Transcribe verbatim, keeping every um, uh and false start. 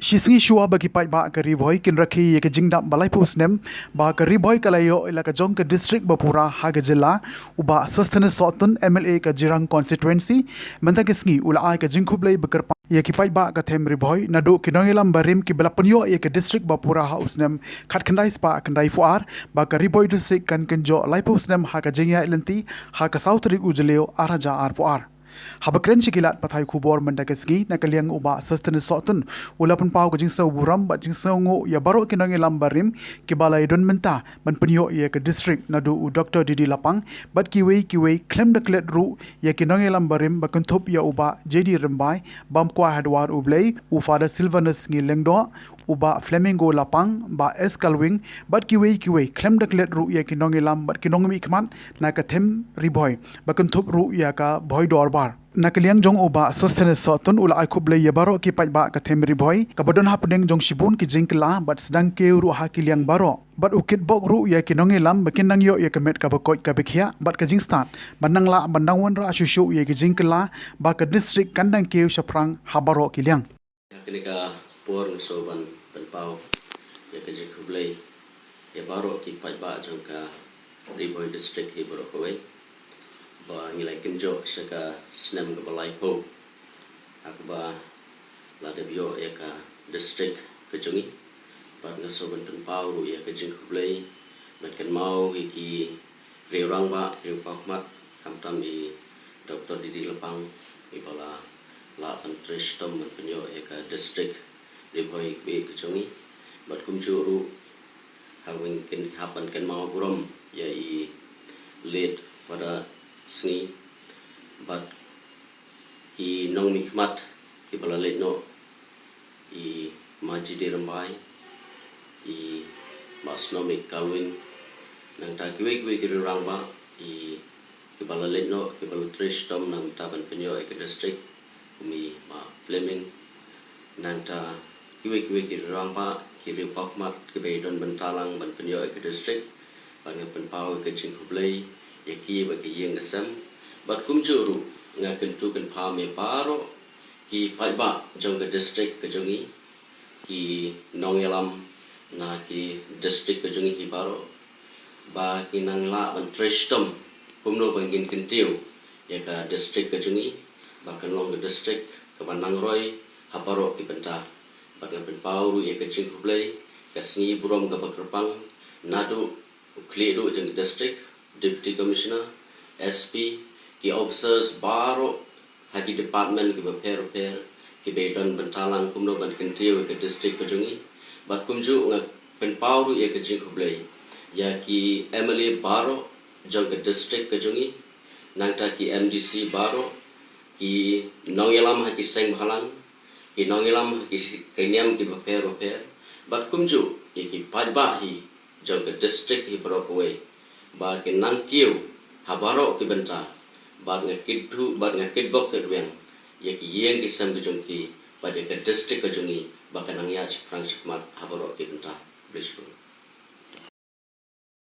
Shi sngi shuwa ba ki paidbah ka Ri Bhoi kin rakhe ïa ka jingdap ba laiphew snem ba ka Ri Bhoi ka la ïoh ïa la ka jong ka district ba pura ha ka jylla, u Bah Sosthenes Sohtun, M L A ka Jirang constituency, mynta ka sngi u la ai ka jingkhublei ba kyrpang ïa ki paidbah ka them Ri Bhoi naduh ki nongïalam barim ki ba la pynïoh ïa ka district ba pura ha u snem khatkhyndai spah khyndaiphew ar, ba ka Ri Bhoi district kan kynjoh laiphew snem ha ka jingïaid lynti ha ka saw tarik u Jylliew ar hajar arphew ar. Haba kren sha ki lad pathai khubor mynta ka sngi na ka liang u Bah Sosthenes Sohtun, u la pynpaw ka jingsngew burom bad jingsngewnguh ïa baroh ki nongïalam barim ki ba la ïadon bynta ban pynïoh ïa ka district naduh u Doctor D D Lapang bad kiwei kiwei, khlem da klet ruh ïa ki nongïalam barim ba kynthup ïa u Bah J D Rymbai, bam kwai ha dwar U Blei, u Father Silvanus Ngi Lyngdoh, u Bah Flamingo Lapang, Bah S Kalwing, bad kiwei kiwei, khlem da klet ruh ïa ki nongïalam bad ki nongmihkhmat na ka them Ri Bhoi ba kynthup ruh ïa ka Bhoi Dorbar. Na ka liang jong u Bah Sosthenes Sohtun, u la ai khublei ïa baroh ki paidbah ka them Ri Bhoi ka ba don hapdeng jong shibun ki jingkylla bad sdang kiew ruh ha ki liang baroh. Bad u kitbok ruh ïa ki nongïalam ba kin nang ïoh ïa ka met ka ba koit ka ba khiah bad ka jingstad ban nang lah ban nang wanrah shuh shuh ïa ki jingkylla ba ka district kan dang kiew shaphrang ha baroh ki liang. Ha kane ka por nga sngewbha ban pynpaw ïa ka jingkhublei ïa baroh ki paidbah jong ka Ri Bhoi district hi baroh kawei ba ngi la kynjoh sha ka snem ka ba laiphew ha ka ba la dep ïoh ïa ka district ka jong ngi. Bad nga sngewbha ban pynpaw ruh ïa ka jingkhublei ban kynmaw ïa ki riew rangbah, ki riew paw khmat, khamtam i Doctor D D Lapang, i ba la lah ban trei shitom ban pynïoh ïa ka district Ri Bhoi kaba ïeit ka jong ngi. Bad kumjuh ruh ha wing kin hap ban kynmaw burom ïa i late Father Sngi bad ki nongmihkhmat ki ba la leit noh, i Ma J D Rymbai, i Ma Snomik Kalwing, nangta kiwei kiwei ki riew rangbah, i ki ba la leit noh, ki ba la trei shitom nangta ban pynïoh ïa ka district, kum i Ma Fleming, nangta kiwei kiwei ki riew rangbah, ki riew paw khmat ki ba ïadon bynta lang ban pynïoh ïa ka district. Bad nga pynpaw ïa ka jingkhublei ïa ki bad ki ïing ki sem. Bad kumjuh ruh nga kyntu kynpham ïa baroh ki paidbah jong ka district ka jong ngi, ki nongïalam na ki district ka jong ngi hi baroh, ba kin nang lah ban trei shitom kumno ba ngin kyntiew ïa ka district ka jong ngi ba kan long ka district ka ba nang roi ha baroh ki bynta. Bad nga pynpaw ruh ïa ka jingkhublei, ka sngi burom ka ba kyrpang naduh u khlieh duh jong ka district, Deputy Commissioner, S P, ki officers baroh ha ki department ki ba pher pher ki ba ïadon bynta lang kumno ban kyntiew ïa ka district ka jong ngi. Bad kumjuh nga pynpaw ruh ïa ka jingkhublei ïa ki M L A baroh jong ka district ka jong ngi, nangta ki M D C baroh, ki nongïalam ha ki seng bhalang, ki nongïalam ha ki, ki niam ki ba pher ba pher, bad kumjuh ïa ki paidbah hi jong ka district hi baroh kawei ba kin nang kiew ha baroh ki bynta. Bad nga kyntu bad nga kitbok kyrwiang ïa ki ïing ki sem ki jong ki bad ïa ka district ka jong ngi ba kan nang ïaid shaphrang shakhmat ha baroh ki bynta. Khublei shibun.